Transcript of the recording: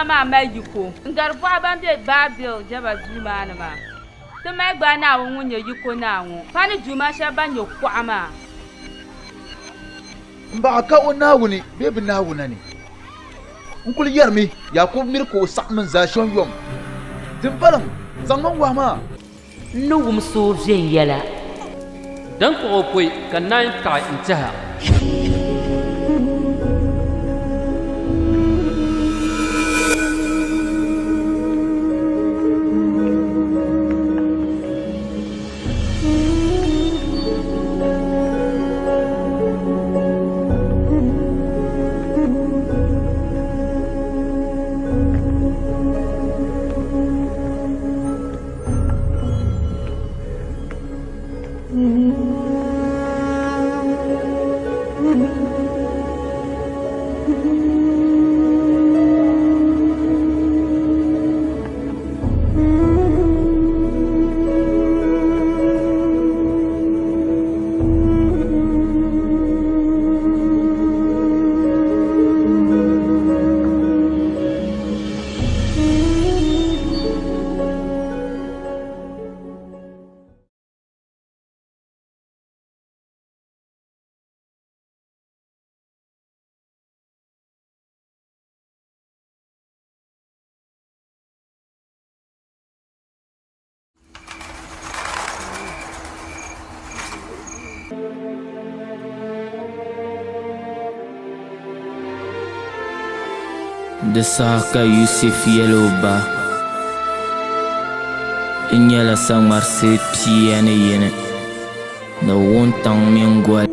Duuma maa mali yiko n-gari buɣa ban be Baabel jɛma duu maa ni maa. Ti mali gbaai Naawuni ŋun nyɛ yiko naa ŋɔ, pa ni duuma shɛba ban nyɛ kuɣa maa. M baɣa ka o Naawuni bee bɛ Naawuna ni. N kul yɛrimi, Yaakubu miri ka o saɣim n zaa yomyom. Dimbaliŋ, zaŋmi n wahu maa. N ni wums o viɛnyɛla. Din kpuɣ o pɔi ka naanyi taɣi n-tɛha. Di saha ka Yusuf yɛl o ba, N nyɛla saŋmarisi pia ni yini ni wuntaŋ mini goli.